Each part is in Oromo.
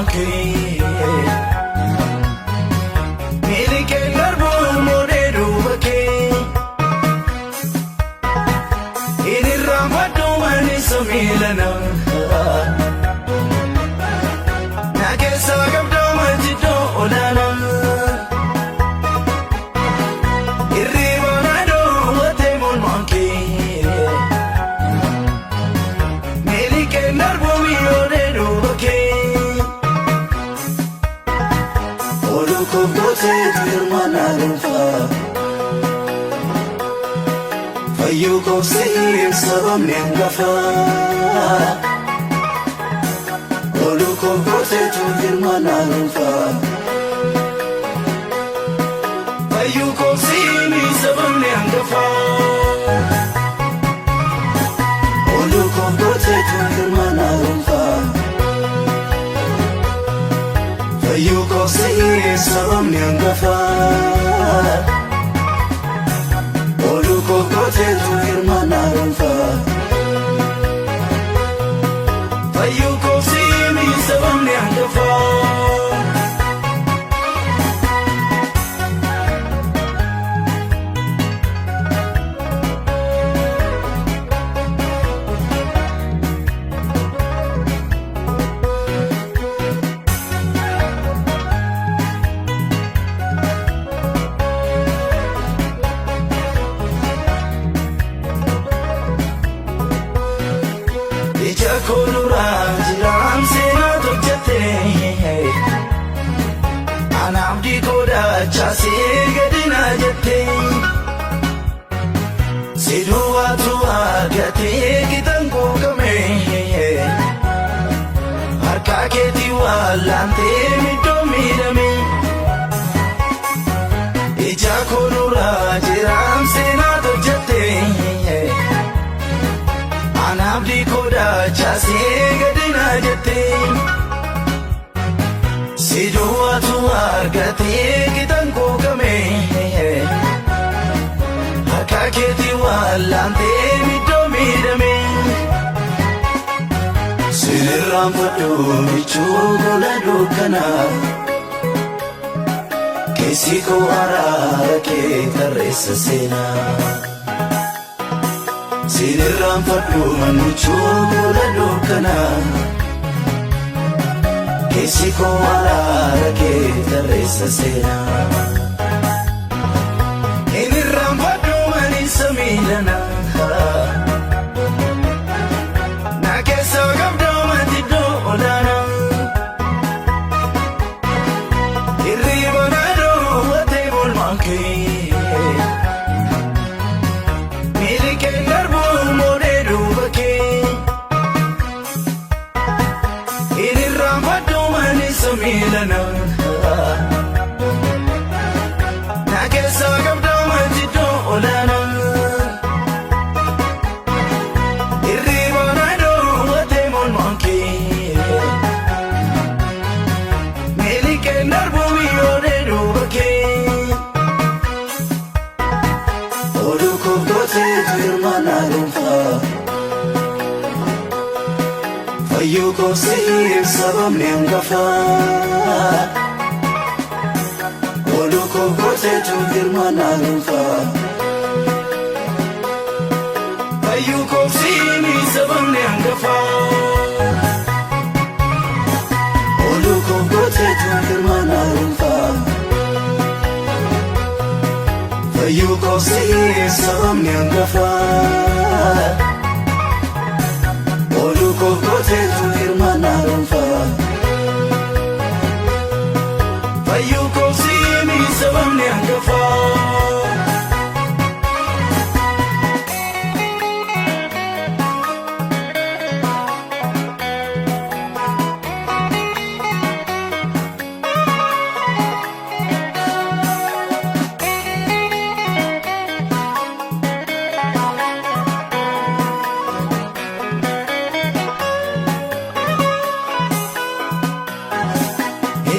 Molmaan kee. Miilikee darbuu moodee duuba kee. Inni irraanfadhu manisa miilana. Na keessaa qabdoo majjiddoo olaanaa. Hirriba na dhoowwatee molmaan kee. Miilikee darbuu miidhee duuba kee. Ooluu koof gooteetu hirmaannaa dhuunfaa. Fayyuu koof siif sababni hangafaa. Ooluu koof gooteetu hirmaannaa dhuunfaa. Fayyuu koof siimi sababni hangafaa. Ooluu koof gooteetu hirmaannaa dhuunfaa. Fayyuu koof siif sababni hangafaa. Ooluu koof gooteetu hirmaannaa dhuunfaa. Fayyuu koof siimi sababni hangafaa. Ija koo duraa jiraan seenaa hojjette. Anaaf diikoo dachaasee gadi na jette. Si duwwaatu argatee qixan quuqame. Harka keetii wallaantee miidhoo miidhame. Ija koo duraa jiraan seenaa hojjette. Anaaf diikoo dachaasee gadi na jette. Si duwwaatu argatee qixan quuqame. Harka keetii wallaantee miidhoo miidhame. Sin irraanfadhu michuu gola dukkanaa. Keessi koo araara kee tarreessa seenaa. Sin irraanfadhu michuu gola dukkanaa. Keessi koo araara kee tarreessa seenaa. Inni irraanfadhu manisa miilana. Na keessa qabdoo matiddoo olaanaa. Hirriba na dhoowwatee molmaan kee. Miilikee darbuu moodee duuba kee. Inni irraanfadhu manisa miilana. Na keessa qabdoo matiddoo olaanaa. Hirriba na dhoowwatee molmaan kee. Miilikee darbuu miidhee duuba kee. Ooluu koof gooteetu hirmaannaa dhuunfaa. Fayyuu koof siif sababni hangafaa. Ooluu koof gooteetu hirmaannaa dhuunfaa. Fayyuu koof siimi sababni hangafaa. Ooluu koof gooteetu hirmaannaa dhuunfaa. Fayyuu koof siif sababni hangafaa. Ooluu koof gooteetu hirmaannaa dhuunfaa. Fayyuu koof siimi sababni hangafaa.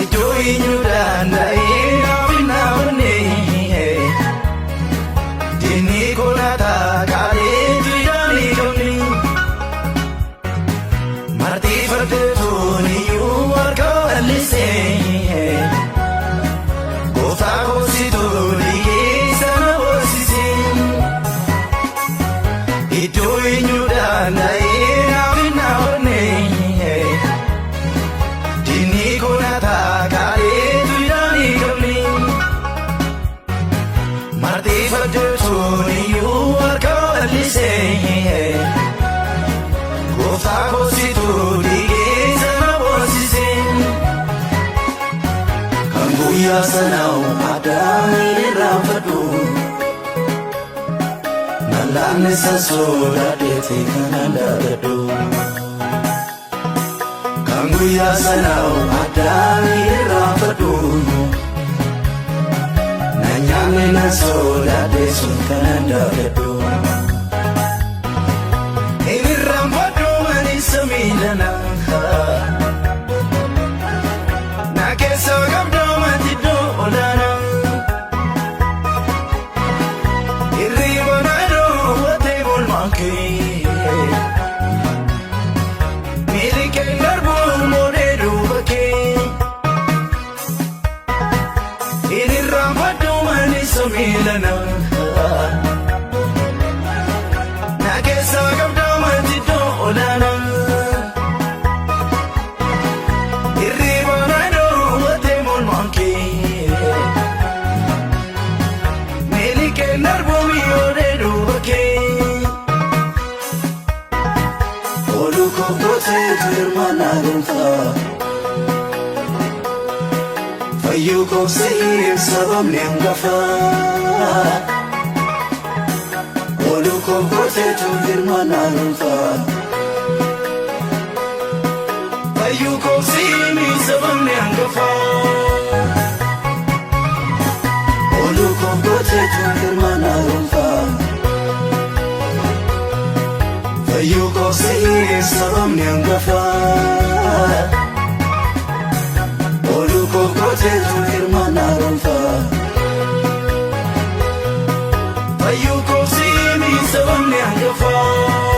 Iddoo eenyu danda'ee naaf hin dhaabne. Diinni konaataa kaalee jiidhaan hin qabne. Martii fardeetuun iyyuu harka wal Guyyaa sanaa addaan irraanfadhu. Nalaanne sodaadheeti kanan dagadhu. Kan guyyaa sanaa addaan irraanfadhu. Na nyaanne na sodaadhe sun kanan dagadhu. Hin irraanfadhu ani samiidhana. Na keessa qabdoo mati iddoo olaanaa. Hirriba na dhoowwatee oolmaan kee. Miilikeen darbuun moodee duuba kee. Hin irraanfadhu ani samiidhana. Na keessa qabdoo mati iddoo olaanaa. Hirriba na dhoowwatee oolmaan kee. Miilikeen darbuun moodee duuba kee. Ooluu kokkooteetu hirmaannaa dhuunfaa. Fayyuu koobsiif sababni hangafaa. Ooluu kokkooteetu hirmaannaa dhuunfaa. Fayyuu koobsiif sababni hangafaa. Ooluu kokkooteetu hirmaannaa dhuunfaa. Fayyuu koobsiif sababni hangafaa. Ooluu kokkooteetu hirmaannaa dhuunfaa. Fayyuu koobsiif sababni hangafaa.